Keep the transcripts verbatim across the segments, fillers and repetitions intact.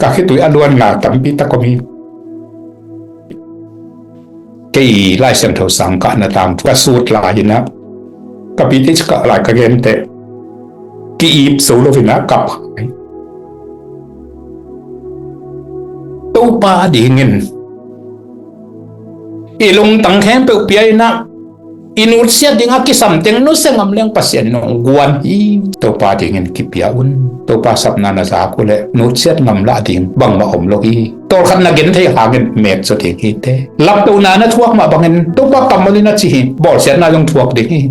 Ka khitui a luanna tampi tak om hi. Kei Lai Siangtho sang kahna tangthu ka sut lai-in ah, ka pite cih kah lai ka gen teh, ki-ip zo lo-in ah kap hai. Topa dingin i lungtang khempeuh pia-in ah, i nutsiat ding a kisam teng nusia ngam leng Pasian in hong guan hi. Topa dingin kipia un. Topa sapna na zak uh leh nutsiat ngam lah ding bangmah om lo hi. Tawlkhat na gen thei hangin mek zaw ding hi teh. Laptohna na thuak mah bangin Topa kammal in a ci hi. Bawlsiatna zong thuak ding hi.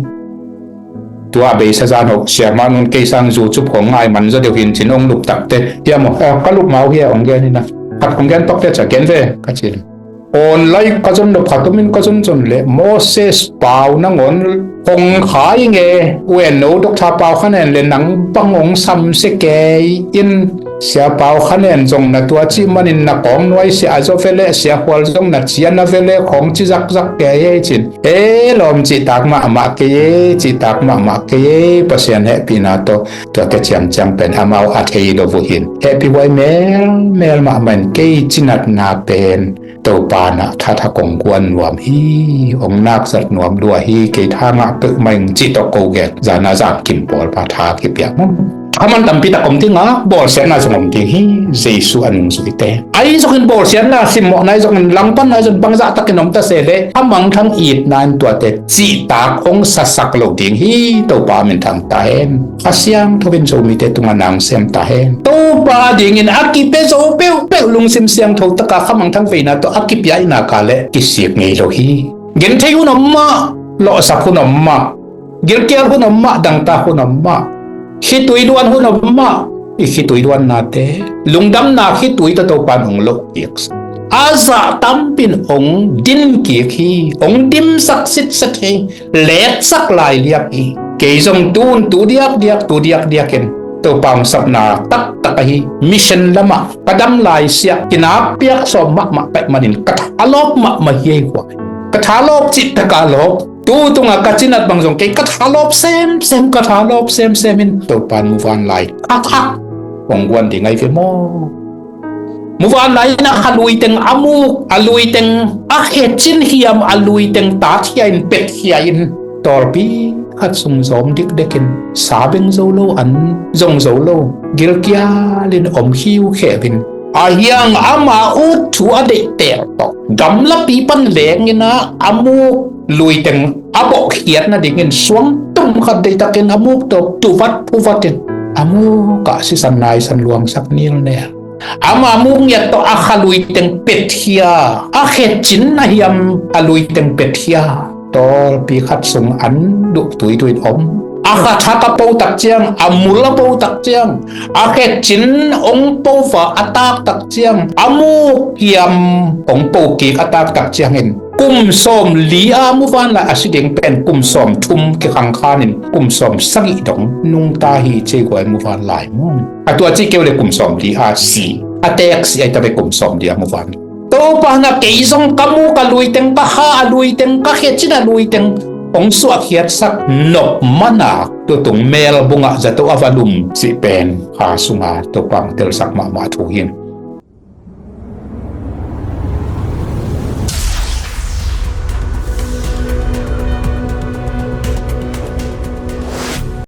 Tua beisa zan ho siamah nun kei sang zu cup hong ngai man zaw deuh hi-in ci-in hong lup tak teh, hiam aw, eh, ka lup ma uh hi a, hong gen hi-in ah. Khat hong gen tawk teh, ca gen ve ka ci. Online ka zon nop khat om in, ka zon zon leh Moses pau nangawn hong khai nge, U N O Doctor Pau Khan En leh nang bang hong samsia kei in, Sia Pau Khan En zong na tua cih manin na kawng nuaisiah a zaw ve leh, Sia Khual zong na cian a ve leh, khawng ci zakzak kei ei ci-in. E lawm, cihtak mahmah kei ei, cihtak mahmah kei ei, Pasian hehpihna tawh. Tuate ciangciang pen amau a thei lo uh hi-in, hehpihhuai melmel mahmah in, kei cinatna pen Topa in ah thatha kong guan nuam hi, hong nakzat nuam lua hi, kei tha ngah peuhmah ing cih tawh ko gen. Zan a zan kim pawl pa tha kipiak maw. Khaman tampi tak om ding a, bawlsiatna zong om ding hi. Jesu a nungzuite ahi zongin, bawlsiatna simmawhna ahi zongin, langpanna ahi zongin, bangzah takin om ta se leh, khamangthang itna in tuate cihtak hong sasak lo ding hi. Topa minthang ta hen. Kha Siangtho in Zomite tungah na hong sem ta hen. Topa dingin a kipia zo peuhpeuh lungsim siangtho taka khamangthang veina tawh a kipia i nak leh kisik ngei lo hi. Genthei hun om mah, lawhsak hun om mah, gilkial hun om mah, dangtak hun om mah, khitui luan hun om mah, i khitui luannate, lungdamna khitui tawh Topa in hong loh kik. A zah tampi in hong din kik hi, hong dimsak sitset hi, letsak lai liak hi. Kei zong tun tu diakdiak, tu diakdiak in Topa hong sapna taktak ahi mission lamah ka dam lai siah, kinakpiak sawm mahmah ka hih manin ka thalawp mahmah hi ei guai. Ka thalawp cih taka lawp. Tu tungah ka cinat bang zong kei ka thalawp semsem, ka thalawp semsem in Topa in muvanlai a thak hong guan ding ahi ve maw? Muvanlai in a kha lui teng a muk, a lui teng a khecin hiam, a lui teng tatkhia in petkhia in, tawlpi khat sung zawm dikdek in, sa beng zo lo, an zong zo lo, gilkial in om khiukheu in, a hiang ama ut thu a deihtel tawh gamlapi pan leng in a, a muk lui teng a bawhkhiat nadingin suangtum khat deihtakin a muk tawh tuvat phuvat in, a muk ah sisan naisan luangsak nilnel. Ama muk ngiat tawh a kha lui teng petkhia, a khecin a hiam a lui teng petkhia. Tawlpi khat sung an duh tuitui in om. A kha thak a po tak ciang, a mul a po tak ciang, a khecin hong po va a tak tak ciang, a muk hiam hong po kik a tak tak ciangin, kum sawmli a muvanlai a si ding pen kum sawmthum kikhangkhan in kum sawmsagih dong nungta hi ci ei guai muvanlai mun. A tua cih kei uh leh kum sawmli a si, a teek si ahi ta ve, kum sawmli a muvanlai. Topa in a kei zong ka muk a lui teng, ka kha a lui teng, ka khecin a lui teng hong suahkhiatsak nop man a, tutung mel bungah zato a va lum cih pen kha sunga Topa hong telsak mahmah thu hi.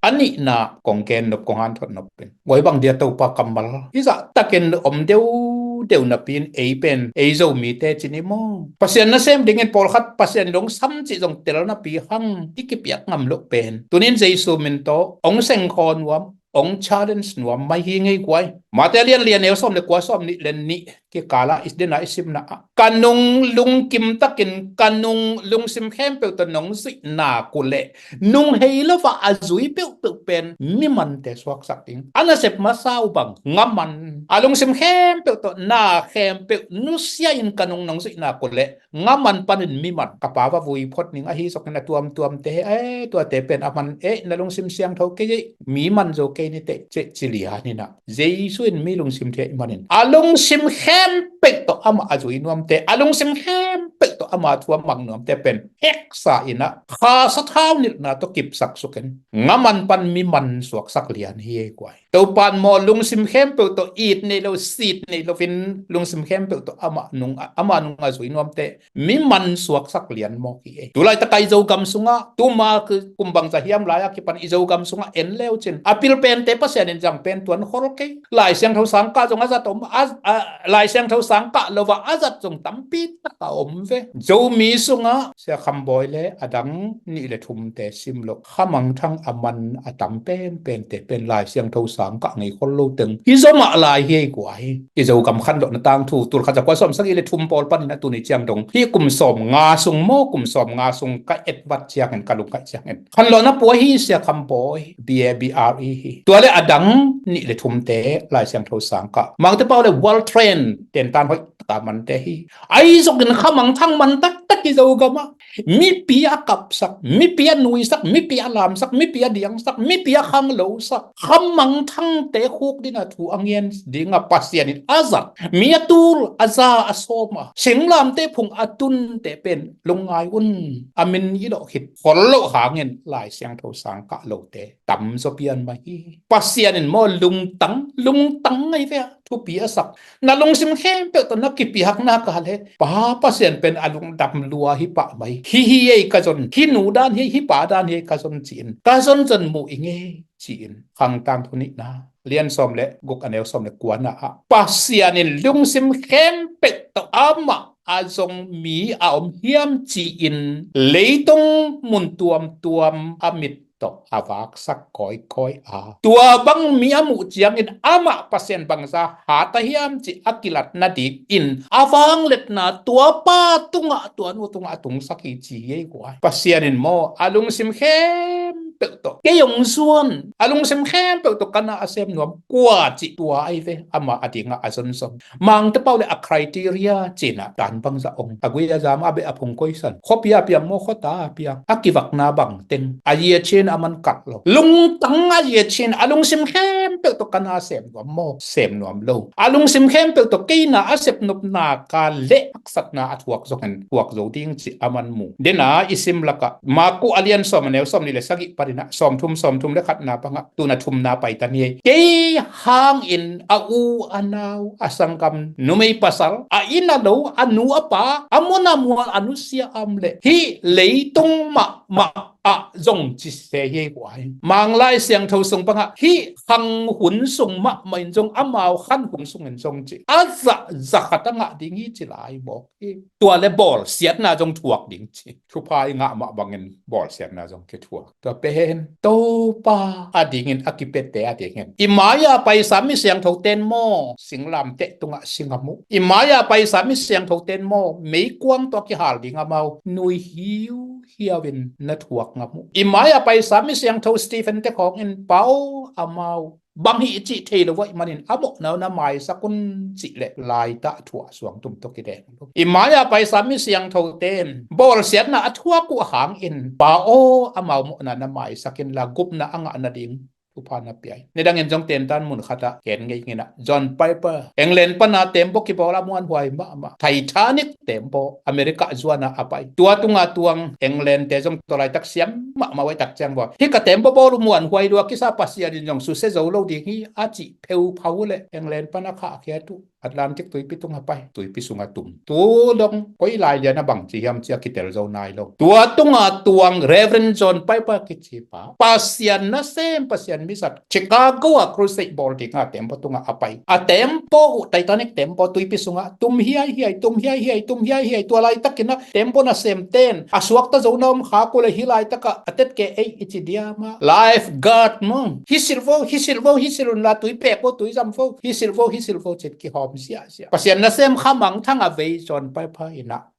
A nihna kong gen nop, kong hanthot nop pen, guai bang dia Topa kammal hih zah takin om deuhdeuh napi in ei pen, ei Zomite ci ni maw, Pasian nasem dingin pawlkhat Pasian in hong sam cih zong tel napi hang i kipiak ngam loh pen, tunin Jesu min tawh hong sengkhaw nuam, hong challenge nuam mai hi ngei guai. Mate lian li a neu sawm le kua, sawm nih le nih kikal ah i den a i simna ah, ka nung lungkim takin, ka nung lungsim khempeuh tawh nong zuih nak uh leh, nung hei lo a a zui peuhpeuh pen mi mante suaksak ding. A nasep masa uh bang nga man, a lungsim khempeuh tawh na khempeuh nusia in ka nung nong zuih nak uh leh, nga man panin mi man, ka pa va vui phot ning, ahi zongin a tuamtuamte, eh, tuate pen a man, eh, na lungsim siangtho kei ei, mi man zo kei ni teh, ci, ci lian in ah, Jesu in mi lungsim thei ahih manin a lungsim khempeuh tawh amah a zui nuamte, a lungsim khempeuh tawh ama thu a mang nuamte pen heksa in ah kha sathau nilhna tawh kipsak sukin ngaman pan mi man suaksak lian hi ei guai. Topan maw lungsim khempeuh tawh it nei lo, sit nei loin lungsim khempeuh tawh amah nung, amah nung a zui nuamte mi man suaksak lian mawk hi ei. Tulaitak a i Zogam sungah tuma kum bangza hiam lai a kipan i Zogam sungah en leucin a pil pente Pasian in zang pen tuan khol kei. Lai Siangtho sangkah zong a zat om, a, a, Lai Siangtho sangkah lo a a zat zong tampi tak a om ve. Zomi sungah Sia Kham Bawi le a dang nih le thumte sim loh khamangthang a man a tam penpente pen Lai Siangtho sangkah ngei khol lo teng hi zaw mah lai hi ei guai. I Zogam khanlawhna tangthu tul khat za kua sawm sagih le thum pawl panin a tuni ciang dong hi kum sawm nga sung maw, kum sawm nga sung ka etvat ciangin, ka lungkaih ciangin khanlawhna pua hi. Sia Kham Bawi B A B R E hi. Tua le a dang nih le thumte Lai Siangtho sangkah, Mangte Pau le World Trend tentan hoih taka mante hi. Ahi zongin khamangthang man taktak i Zogam ah mipi a kapsak, mipi a nuisak, mipi a lamsak, mipi a diangsak, mipi a khanglosak khamangthangte khuk ding a thu a ngen ding a Pasian in a zat, mi a tul a za a sawm a singlamte phung a tunte pen lungngai un. A min i lawh khit khol loh hangin Lai Siangtho sangkah lote tam zaw pian mah hi. Pasian in maw lungtang, lungtang ngai ve a thupi a sak, na lungsim khempeuh tawh na kipihak nak a le Pa Pasian pen a lungdam lua hi pah mai. Hi hi ei ka zon, hi nu dan hi ei, hi pa dan hi ei ka zon ci-in ka zonzon muh i ngei ci-in Khang Tangthu Nihna lian sawm le guk a neu sawm le kuana ah Pasian in lungsim khempeuh tawh amah a zong mi a om hiam ci-in leitung mun tuamtuam a mit tawh a vaksak kawikawi a, tua bang mi a muh ciangin amah Pasian bangza hat a hiam cih a kilat nadingin a vangliatna tua pa tungah, tua nu tungah a tungsak hi ci ei guai. Pasian in maw a lungsim khempeuh tawh kei hong zuan, a lungsim khempeuh tawh ka na a sem nuam kua cih tua ahi ve. Amah a dingah a zonzon Mangte Pau le a criteria cih in ah dan bangza ong, a gui a zam a beh a phung koisan, khuapi a piang maw khuata a piang, a kivakna bang teng, a yiachin a man khat lo, lungtang a yiachin a lungsim khempeuh tawh ka na sem nuam maw sem nuam lo, a lungsim khempeuh tawh kei na a sep nopna ka leh haksatna a thuak zongin thuak zo ding cih a man mu. Dena i sim lakah Maku a lian sawm a neu sawm nih le sagih panin ah sawm thum, sawm thum le khatna pangah tuna thumna pai ta ni ei. Kei hangin a u a nau, a sanggam numei pasal, a inn a lo, a nu a pa, a mun a mual, a nusia a om le hih leitung mahmah ah zong ci se hi ei guai. Manglai Siangtho sung pangah hih khang hun sung mahmah in zong, amau khan hun sungin zong ci a zah za khat a ngah ding hi ci lai mawk hi. Tua le bawlsiatna zong thuak ding ci. Thupha i ngah mah bangin bawlsiatna zong kithuak. Tua pen Topa a dingin a kipiate a dingin i mai-a paisa mi siangtho ten maw singlamteh tungah si ngam uh. I mai-a paisa mi siangtho ten maw meikuang tawh a kihal ding amau nui hiuhiau in na thuak ngam uh. I mai-a paisa mi siangtho Stephen te khawngin Pa aw amau bang hih cih thei lo ahih manin a mawhna uh na maisak un cih leh laitah thuah suang tum tawh kideng lo. I mai-a paisa mi siangtho ten bawlsiatna a thuak uh hangin Pa aw amau mawhna na maisak inla gupna a ngah nading thupha na pia in. Nidangin zong tentan mun khatah ken ngei nginah John Piper, England pana tembaw kibawl a muanhuai mahmah, Titanic tembaw America zuana a pai. Tua tunga tuang England te zong tua laitak siam mahmah uh ahih tak ciang bawl, hih ka tembaw bawl uh muanhuai lua kisa, Pasian in zong susia zo lo ding hi a cih pheupha uh leh England pana khahkhiat uh Atlantic tuipi tunga pai, tuipi sunga tum. Tu dong koi lai lian a bangci hiam ci a kitel zo nai lo. Tua tunga tuang Reverend John Piper kici pa, Pasian nasem, Pasian mizat, Chicago a crusade bawl dinga tembaw tunga a pai. A tembaw uh Titanic tembaw tuipi sunga tum hiaihiai, tum hiaihiai, tum hiaihiai. Tua laitakin a tembaw nasem ten a suakta zo na om khak uh leh hih laitakah a tetke ei i ci diam a, lifeguard maw, hisil vo, hisil vo, hisil unla tui pek vo, tui zam vo, hisil vo, hisil vo cin kihawm ziahziah. Pasian nasem khamangthang a vei John Piper in ah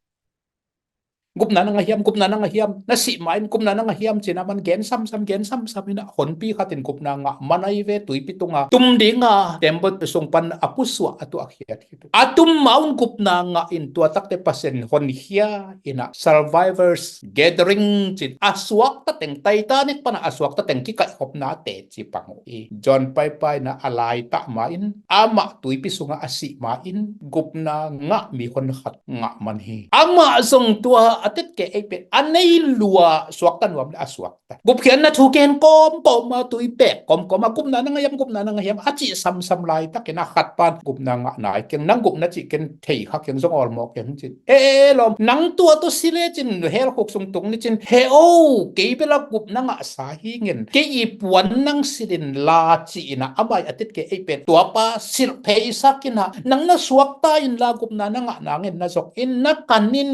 Gupna na ngah hiam, gupna na ngah hiam, na sih ma in gupna na ngah hiam ci-in aman gen samsam, gen samsam in ah honpi khat in gupna ngah man ahi ve, tuipi tunga tum ding a tembaw sung pan a pusuah a tuahkhiat khit uh. A tum ma un gupna ngah in tua takte Pasian in honkhia in ah survivors gathering ci-in a suakta teng, Titanic pan a suakta teng kikaihkhopna teci pang uh hi. John Piper in ah a laitak ma in amah tuipi sungah a sih ma in gupna ngah mi honkhat ngah man hi. Amah zong tua a tetkeh ei pen a nei lua, suakta nuam le a suakta. Gupkhiatna thu gen kawmkawm a, tui pek kawmkawm a, gupna na ngah hiam, gupna na ngah hiam a cih samsam laitakin a khat pan gupna ngah nai keng, nang gupna cih ken thei kha keng, zong awlmawh keng ci-in. E, e, lawm, nang tua tawh si lecin hell khuk sung tung ni cin, he o, kei bel a gupna ngahsa hi ing. Kei i puan nang silh inla ci-in ah amah i a tetkeh ei pen tuapa silh pheisak in ah, nang na suakta inla gupna na ngah nangin na zok in, na kan in.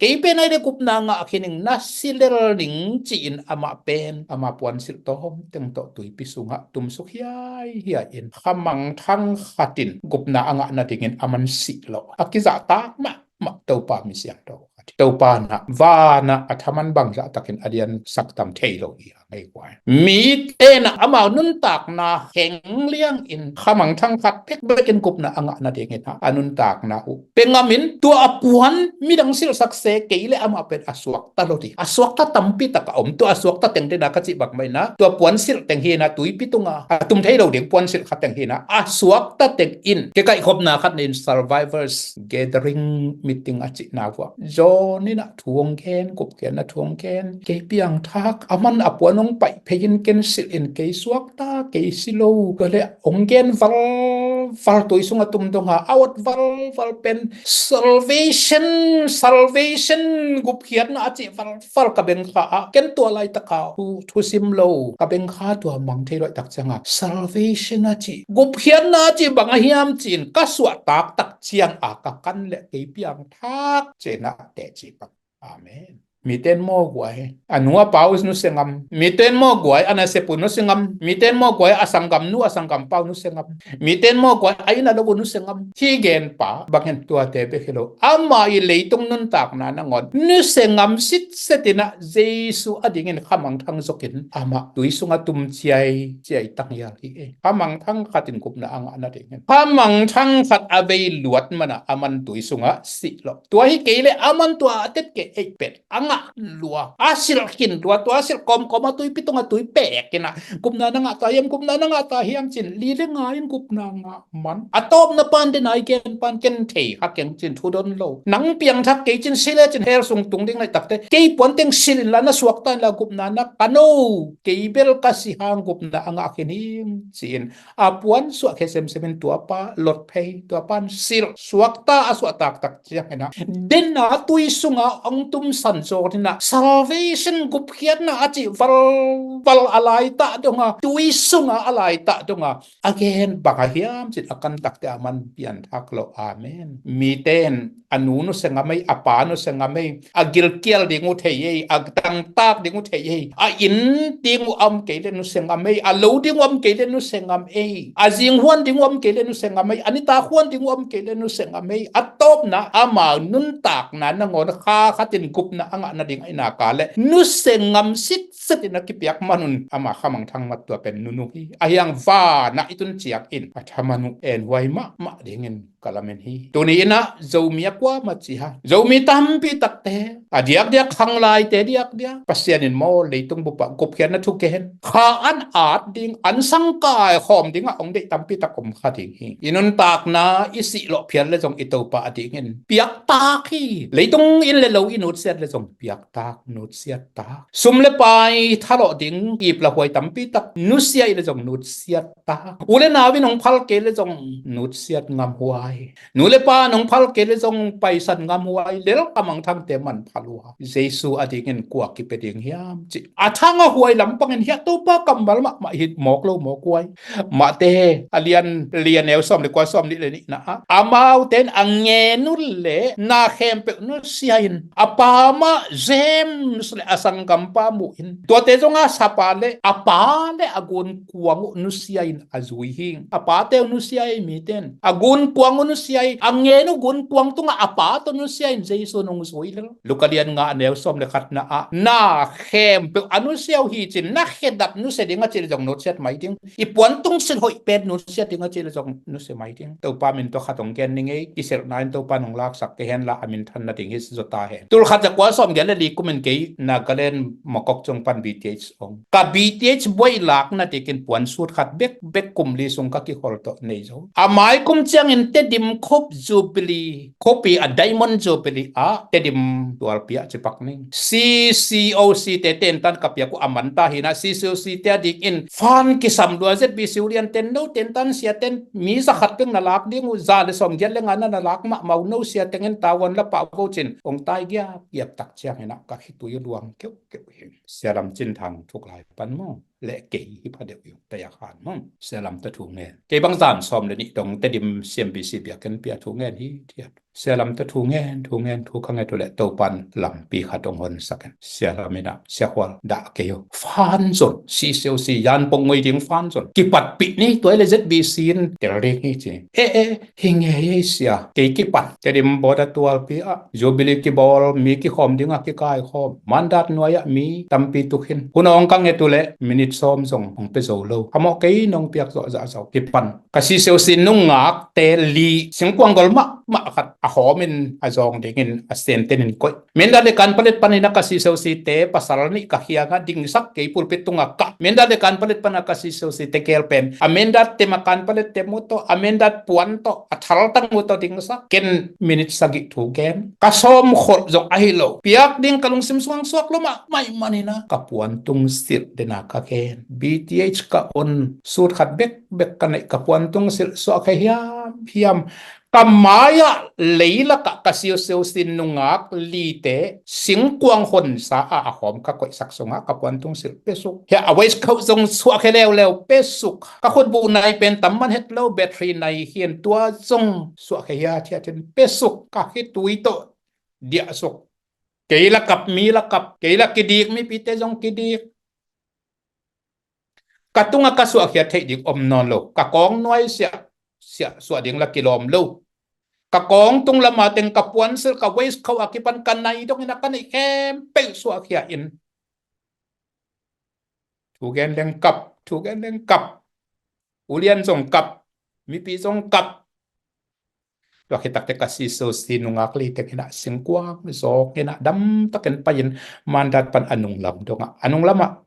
Kei pen ai le gupna ngah khin ing, na si lel ning ci-in amah pen ama puan silh tawm teng tawh tuipi sungah tumsuk hiaihiai in khamangthang khat in gupna a ngah nadingin aman sih lo. A kizahtak mahmah Topa mi siangtho khat hi. Topa in ah van ah a thaman bangzah takin a liansak tam thei lo hi. Hang ei guai, mite in ah amau nuntakna heng liangin khamangthang khat bekbekin gupna a ngah nadingin ah a nuntakna uh pia ngam in, tua a puan midang silhsak se kei le amah pen a suakta lo ding. A suakta tampi tak a om. Tua a suakta teng den a ka cih bang mah in ah tua puan silh teng hi in ah, tuipi tunga a tum thei lo ding puan silh khat teng hi in ah, a suakta teng in kikaihkhopna khat nei in survivors gathering meeting a cihna uh ah John in ah thu hong gen, gupkhiatna thu hong gen, kei piangthak, aman a puan hong paih phei in, ken silh in, kei suakta, kei si lo. Tua le hong gen valval, tui sungah tum dong a a awt valval pen salvation, salvation, gupkhiatna a cih valval ka bengkha a, ken tua laitaka thu, thusim lo ka bengkha, tua mang thei laitakin a salvation a cih, gupkhiatna a cih bang a hiam ci-in ka suahtak tak ciang a ka kan le kei piangthak ci-in ah teci pak. Amen. Mite in maw guai, a nu a pa uh nusia ngam. Mite in maw guai, a nasep uh nusia ngam. Mite in maw guai, a sanggamnu a sanggampa uh nusia ngam. Mite in maw guai, a inn a lo uh nusia ngam. Hih genpa bangin tuate bek hi lo, ama i leitung nuntakna nangawn nusia ngam sitset in ah Jesu a dingin khamangthang zokin amah tui sungah tum ciaiciai tanghial hi. Ei, khamangthang khat in gupna a ngah nadingin, khamangthang khat a vei luat man ah aman tui sungah sih lo. Tua hi kei le aman tua a tetkeh ei pen a ngah lua, a silh khin lua, tua a silh kawmkawm a tuipi tunga tui pek in ah gupna na ngah ta hiam, gupna na ngah ta hiam ci-in li le nga in gupna ngah man. A tawpna pan den a i gen pan ken thei kha keng ci-in thudon lo. Nang piangthak kei cin, si lecin hell sung tung ding laitakte, kei puan teng silh inla, na suakta inla gupna na kan o. Kei bel ka si hang gupna a ngah khin ing ci-in a puan suahkhia semsem in tuapa lot phei, tuapa in silh, suakta a suahtak tak ciangin ah den a tui sungah hong tumsan zawh in ah salvation, gupkhiatna a cih valval a laitak dong a, tui sungah a laitak dong a a gen bang a hiam ci-in a kan takte aman pianthak lo. Amen. Mite in a nu nusia ngam ei, a pa nusia ngam ei, a gilkial ding uh thei ei, a tangtak ding uh thei ei, a inn ding uh a om kei le nusia ngam ei, a lo ding uh a om kei le nusia ngam ei, a zinghuan ding uh a om kei le nusia ngam ei, a nitak huan ding uh a om kei le nusia ngam ei. A tawpna amau nuntakna nangawn kha khat in gupna a ngah nading a i nak a le nusia ngam sitset in a kipiak man un ama khamangthang mat tua pen nunu hi. A hiang van ah i tun ciangin a thaman uh enhuai mahmah dingin ka lamen hi. Tuni in ah Zomi a kuamah ci hang, Zomi tampi takte, a diakdiak khanglaite diakdiak, Pasian in maw leitung bup ah gupkhiatna thu gen, kha an at ding, an sangkai khawm ding ah hong deih tampi tak om kha ding hi. I nuntakna i sih lawh phial le zong i Topa a dingin piaktak hi. Leitung inn le lo i nutsiat le zong piaktak, nutsiat tak. Sum le pai thalawh ding, ip lahuai tampi tak nusia i le zong nutsiat tak. U le nau in hong phal kei le zong nutsiat ngamhuai. Nu le pa in hong phal kei le zong paisan ngamhuai. Lel khamangthangte manpha lua. Jesu a dingin kua kipia ding hiam cih a thang a huai lampangin hiah Topa kammal mahmah hi mawk lo mawk huai. Mate a lian li a neu sawm le kua, sawm nih le nihna ah amaute in a ngen nu le na khempeuh nusia in, a pa mah James le a sanggampa muh in, tuate zong a sapa le a pa le a gunkuang uh nusia in a zui hi. A pate uh nusia hi, mite in a gunkuang uh nusia hi. A ngen uh gunkuang tungah a pa tawh nusia in Jesu nung zui lel. Luka lian nga a neu sawm le khatna ah na khempeuh a nusia uh hi cin, na khedap nusia ding a cih le zong nusiat mai ding. I puantung silh hoih pen nusia ding a cih le zong nusia mai ding. Topa min tawh khat hong gen ning ei, kisilhna in Topa nong laksak kei hen la a minthan nading hi zaw ta hen. Tul khat za kua sawm giat le li kum in kei Nagaland Mokokchung pan B T H ong. Ka B T H buai lakna dikin puan sut khat bekbek kum li sung ka kikhol tawh nei zo. A mai kum ciangin Tedim khup Jubilee, khuapi a Diamond Jubilee ah Tedim tualpi ah cipak ning. C C O C te tentan ka piak uh a man ta hi na, C C O C te a dikin fan kisam lua Z B C ulian ten no tentan sia ten mi za khat peng na lak ding uh, za le sawm giat le nga na na lak mahmah uh no sia tengin tawan la pah vo cin ong tai giap giap tak ciangin ah ka khitui uh luang keuh keuh hi. Sia Lam Cin Thang thuk lai pan maw le kei hi pha deuh uh, taya khan maw. Sia Lam ta thu ngen. Kei bang zan sawm le nih dong Tedim C M B C biakinn pia thu ngen hi thiat. Sia Lam ta thu ngen, thu ngen, thu ka nget uh le Topan lampi khat ong honsak in. Sia Lam in ah, Sia Khual, dah kei uh. Fan zon, C C O C, yan pong ngoi ding fan zon. Kipatpih ni, tua le Z B C in tel ding hi ci. Eh, eh, hi nge hi sia. Kei kipan. Tedim border tualpi ah Jubilee kibawl, mi kikhawm ding ah kikaikhawm. Mandat nuai ah mi tampi tuk hin. Hun ong ka nget uh le minit sawm zong ong pe zo lo. A mawh kei nong piak zawh zah zo. Kipan. Ka C C O C nungakte li singkuang gol mahmah khat a hawmin a zawng dingin a senten in koih. Mindat le Kanpalet panin a ka C C O C te pasal nih ka khiangah dingsak kei pulpit tungah kah. Mindat le Kanpalet pan a ka C C O C te gel pen a Mindat te ma Kanpalet te mu tawh, a Mindat puan tawh, a thaltang mu tawh dingsak. Ken minit sagih thu gen. Ka sawm kholh zong ahi lo. Piak ding ka lungsim sungah suak lo mah mai manin a ka puan tung silh dena ka gen. B T H ka on sut khat bek bek ka neih ka puan tung silh suak khe hiam hiam. Ka mai-ah leilakah ka C C O C nungak lite singkuang honsa ah a hawm ka koihsak sungah ka puan tung silh pesuk. Hiah a waistcoat zong suak khe leuleu pesuk. Ka khutbuh nai pen tam man het lo, battery nai hian tua zong suak khe hiathiat in pesuk. Ka khitui tawh diahsuk. Kei la kap mi la kap, kei la kidik mipite zong kidik. Ka tungah ka suahkhiat theih ding om nawn lo. Ka kawng nuai siah, siah suah ding la kilawm lo. Ka kawng tung lama teng ka puansilh ka waistcoat a kipan ka nai dongin a ka neih khempeuh suahkhia in. Thu gen leng kap, thu gen leng kap. Ulian zong kap, mipi zong kap. Tua khit takteh ka C C O C nungak lite in a singkuang zawk in a damtakin pai-in Mandat pan a nunglam dongah, a nunglamah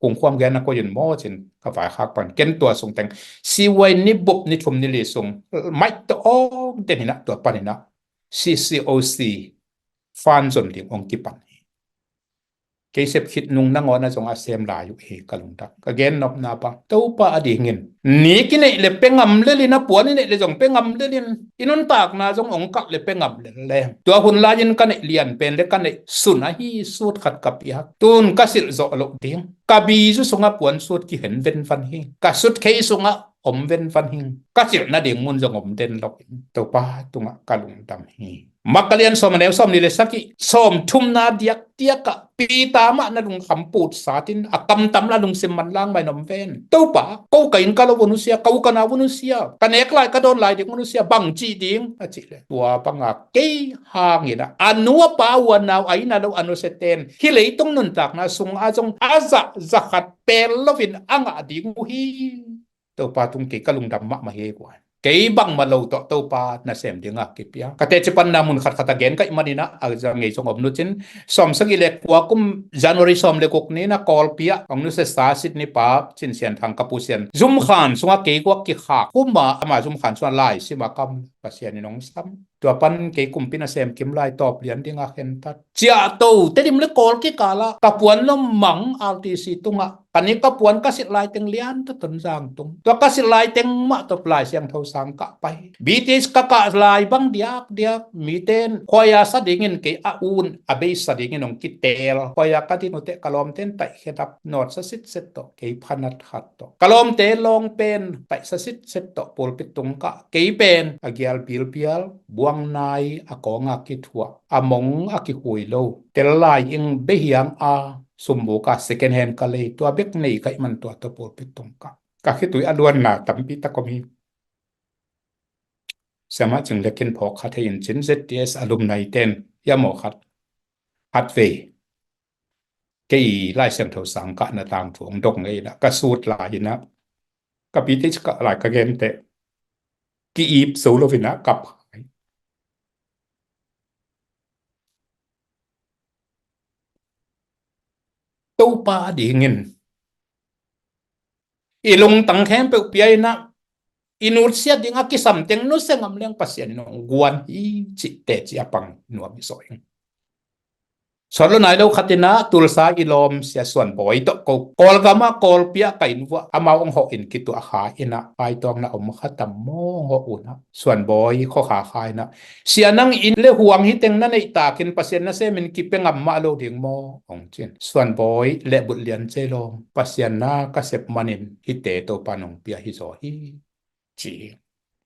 kungkhuam gen a koih in maw cin ka vaikhak pan ken tua sungteng C Y ni bup ni thum ni li sung maih tawh awng den in a tua pan in a C C O C fan zon ding ong kipan hi. Kei sep khit nung nangawn a zong a sem lai uh hi ka lungdam. Ka gen nopna bang Topa a dingin ni kineih le pe ngam lelin a puan i neih le zong pe ngam lelin i nuntakna zong ong kalh le pe ngam lel leng. Tua hun lai-in ka neih lian pen le ka neih sun ahi sut khat ka piak. Tun ka silh zawh loh ding. Ka bizu sungah puan sut kihen venvan hi. Ka suitcase sungah om venvan hi. Ka silh nading mun zong om den lo in Topa tungah ka lungdam hi. Mark a lian sawm a neu sawm nih le sagih, sawm thumna diakdiakah Peter mah na lungkham putsatin a kamtam la lungsim manlang mah in om ven. Topa, ko ka inn ka lo uh nusia, ka u ka nau uh nusia, ka nek lai ka dawn lai ding uh nusia, bang cih ding a cih le. Tua banga kei hangin a, a nu a pa uh a nau a inn a lo a nusia ten hih leitung nuntakna sungah zong a zah za khat pel loin a ngah ding uh hi. Topa tung kei ka lungdam mahmah hi guai. Kei bangmah lo tawh Topa nasem dingah kipia. Ka teci panna mun khatkhat a gen ka hih manin a, a za ngei zong om nucin, sawm sagih le kua kum January sawm le guk ni-in a Kawlpi ah ong nusiasa Sydney pa Cin Sian Thang ka pu Sian zumkhan sungah kei guak kikhak. Kum a ama zumkhan sungah lai sim a kam Pasian in ong sam. Tua pan kei kumpi nasem kim lai tawp lian dingah khentat. Ciahto, Tedim le Kawl kikal ah ka puan lom mang R T C tungah ka ni ka puan ka silh laiteng lian ta Tonzang tung. Tua ka silh laiteng mah tawh Lai Siangtho sang kah pai. B T H ka kah lai bang diakdiak mite in khuaia sa dingin kei a un a bei sa dingin ong kitel. Khuaia ka din uh teh ka lawmte in taihkhia dap nawt sa sitset tawh kei phanat khat tawh. Ka lawmte lawng pen taih sa sitset tawh pulpit tung kah kei pen a gia Kal pilpial, buangnai a kawng a kithuah, a mong a kikhui lo, tel lai ing behiang a sumbuka second hand ka lei, tua bek nei ka hih man tua tawh pulpit tung ka, ka khitui a luanna tampi tak om hi. Siamah Cing le kin phawk kha thei in cin Z T S alumni ten hiam aw khat, khat vei kei Lai Siangtho sang kahna tangthu hong dong ngei inah ka sut lai inah ka pite cika lai ka gente ki-ip zo lo inah kap hai. Topa dingin i lungtang khempeuh pia inah i nutsiat ding a kisam teng nusia ngam leng Pasian in hong guan hi cih teci a pang nuam i zaw ing. Sawt lo nai lo khat inah Tulsa i lawm sia Suan Bawi tawh ko Kawlgam ah Kawlpi ah ka inn vuah amau hong hawh in kituah kha inah paituakna om kha tam maw hong hawh unah Suan Bawi khuakha kha inah, "Sia, nang inn le huang hi teng na neih takin Pasian na semin kipia ngam mah lo ding maw?" hong cin. Suan Bawi lehbulh lian cei lawm, "Pasian na ka sep manin hite Topa nong pia hi zaw hi," ci hi.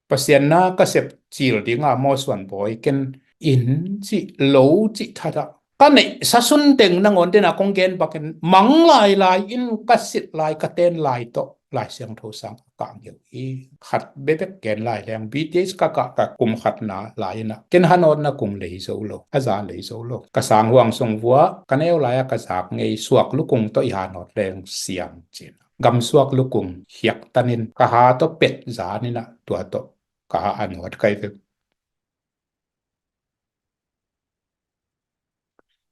Pasian na ka sep cil dinga maw Suan Bawi, ken inn cih lo cih thatah ka neih sasun teng nangawn dena kong gen bakin mang lailai in ka sit lai ka ten lai tawh Lai Siangtho sang a kah ngeu hi. Khat bebek gen lai leng B T H ka kah ka kum khatna lai inah ken hanawtna kung lei zo lo, a za lei zo lo. Ka sang huang sung vuah ka neu lai-a ka zak ngei suak lukung tawh i hanawt leng siam cin. Gamsuak lukung hiaktanin ka ha tawh pet zaninah tua tawh ka ha a nuat kai ve.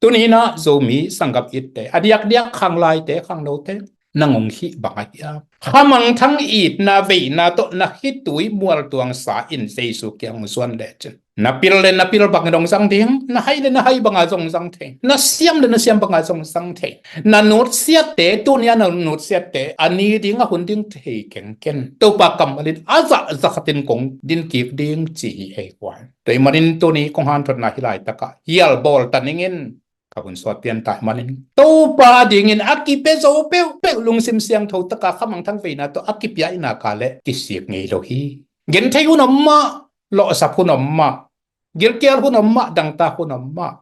Tuninah Zomi sanggam itte a diakdiak khanglaite khangnote nang hong hih bang a hiam? Khamangthang itna veina tawh na khitui mualtuangsa in Jesu kiang hong zuan lecin. Na pil le na pil bangin hong zang ding, na hai le na hai banga zong zang thei, na siam le na siam banga zong zang thei. Na nutsiatte, tunia na nutsiatte a ni ding a hun ding thei kengken. Topa kammalin a zahzah khatin kong din kik ding ci hi ei huai. Tua ahih manin tuni kong hanthotna hi laitakah hial bawl ta ningin ka hun sawt pian ta ahih manin Topa dingin a kipia zo peuhpeuh lungsim siangtho taka khamangthang veina tawh a kipia inaka le kisik ngei lo hi. Genthei hun om mah, lawhsap hun om mah, gilkial hun om mah, dangtak hun om mah,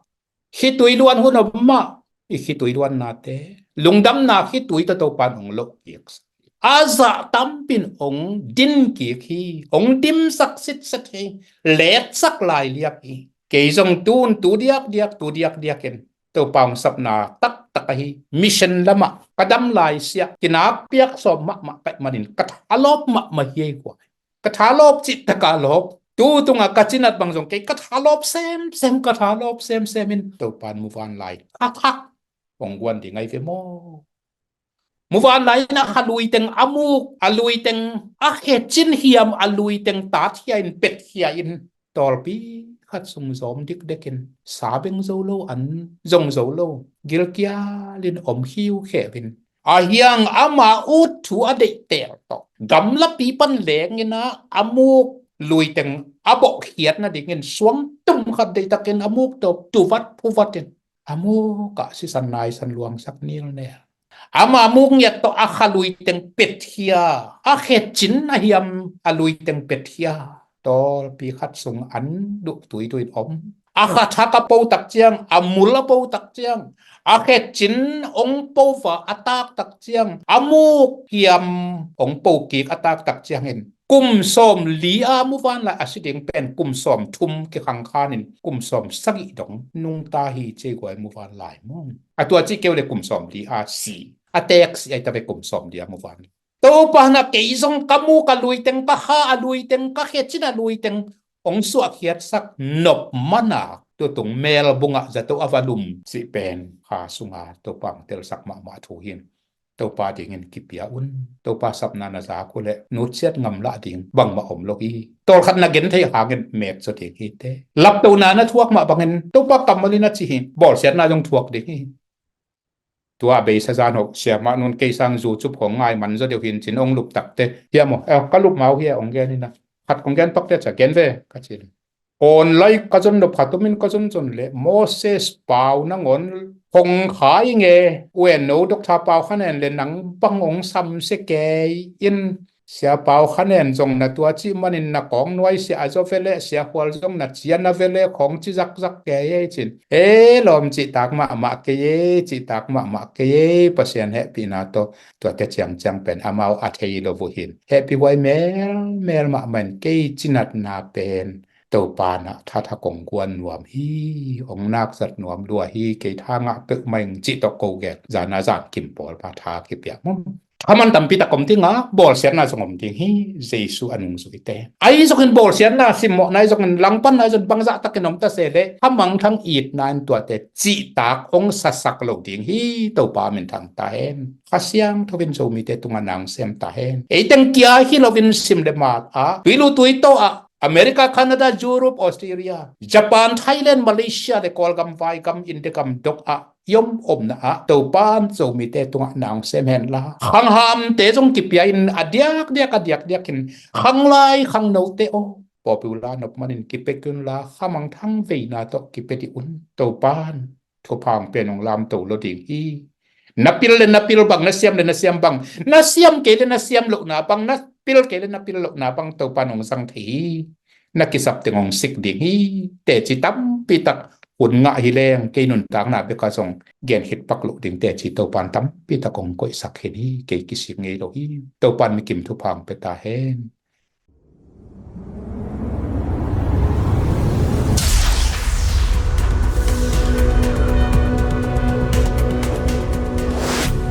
khitui luan hun om mah, i khitui luannate lungdamna khitui tawh Topa in hong loh kik. A zah tampin hong din kik hi, hong dimsak sitset hi, letsak lailiak hi. Kei zong tun tu diakdiak tu diakdiakin Topa hong sapna taktak ahi mission lamah ka dam laisiah kinakpiak sawm mahmah ka hih manin ka thalawp mahmah hi ei huai. Ka thalawp cih taka lawp. Tu tunga ka cinat bang zong kei ka thalawp semsem, ka thalawp semsem in Topa in muvanlai a thak hong guan ding ahi ve maw? Muvanlai in a kha luiteng a muk, a luiteng a khecin hiam, a luiteng tatkhia in petkhia in tawlpi khat sung zawm dikdekin sa beng zo lo, an zong zo lo, gilkialin om khiukheuhin a hiang ama ut thu a deihtel tawh gamlapi pan lenginah a muk luiteng a bawhkhiat nadingin suang tum khat deihtakin a muk tawh tuvat phuvatin a mukah sisan naisan luangsak nilnel. Ama muk ngiat tawh a kha luiteng petkhia, a khecin a hiam a luiteng petkhia tawlpi khat sung an duh tuituin om. A kha thak a po tak ciang, a mul a po tak ciang, a khecin ong po va a tak tak ciang, a muk hiam ong po kik a tak tak ciangin kum sawm li a muvanlai a si ding pen kum sawm thum kikhangkhanin kum sawm sagih dong nungta hi cei guai muvanlai mung. A tua cih keu le kum sawm li a si, a teek si ai ta ve kum sawm li a muvanlai. Topa na kei zong ka muk a luiteng, ka kha a luiteng, ka khecin a luiteng ong suahkhiatsak nop mana tutung melbungah zato a va lum cih pen kha sunga Topa ong telsak mahmah thu hin. Topa dingin kipia un. Topa sapna na zak uh leh nutsiat ngamlah ding bangmah om lo hi. Tawlkhat na gen thei hangin metzaw ding hi te. Laptona na thuak mah bangin Topa kammalin a ci hi. Bawlsiatna zong thuak ding hi. Tua a beisa zan hoh siamah nun kei sang zu cup khong ngai man zaw deuh hin cin ong lup takte hiam aw? Eh, ka lup mau hi a ong gen ina. Khat kong gen pakte ca gen ve ka ci le. Online ka zon nop khat omin ka zon zon le Moses pau nangawn hong kha i nge, uen no Doctor Pau Khan En le nang bang hong samsia kei in Sia Pau Khan En zong na tua cih manin na kawng nuai sia a zaw vele, Sia Khual zong na cian a vele, khawng ci zakzak kei ei cin. E lawm, cihtak mahmah kei ei, cihtak mahmah kei ei, Pasian hehpihna tawh tuate ciangciang pen amau a thei lo uh hin hehpih huai melmel mahmah in kei cinatna pen Topa na thatha kong guan nuam hi, ong nak zat nuam lua hi, kei tha ngah peuhmah ing cih tawh ko gel zana zan kim pawl pa tha kipia mum. Khaman tampi tak om ding a, bawlsiatna zong om ding hi, Jesu a nungzuite. Ahi zongin bawlsiatna simmawhna ahi zongin langpanna ahi zongin bangzah takin om ta se leh khamangthang itna in tuate cihtak ong sasak lo ding hi, Topa minthang ta hen. Kha Siangtho in Zomite tungah na ong sem ta hen. Ei teng kia hi loin sim le mal ah, tuilu tuitaw ah, America, Canada, Europe, Australia, Japan, Thailand, Malaysia le Kawlgam, Vaigam, India gam dok ah i om omna ah Topan Zomite tungah na ong sem hen la. Khanghamte zong kipia in a diakdiak a diakdiak in khanglai khangnote aw, popular nop manin kipia kei un la, khamangthang veina tawh kipia dih un. Topan thupha ong pia in ong lamto lo ding hi. Na pil le na pil bang, na siam le na siam bang, na siam kei le na siam lohna bang, na pil kei le na pil lohna bang Topan ong zang thei hi. Na kisap teng ong sik ding hi. Teci tampi tak hun ngah hi leng kei nuntakna bek ah zong gen khit pak loh ding teci Topan tampi tak ong koihsak khin hi. Kei kisik ngei lo hi. Topan mikim thupha ong pia ta hen.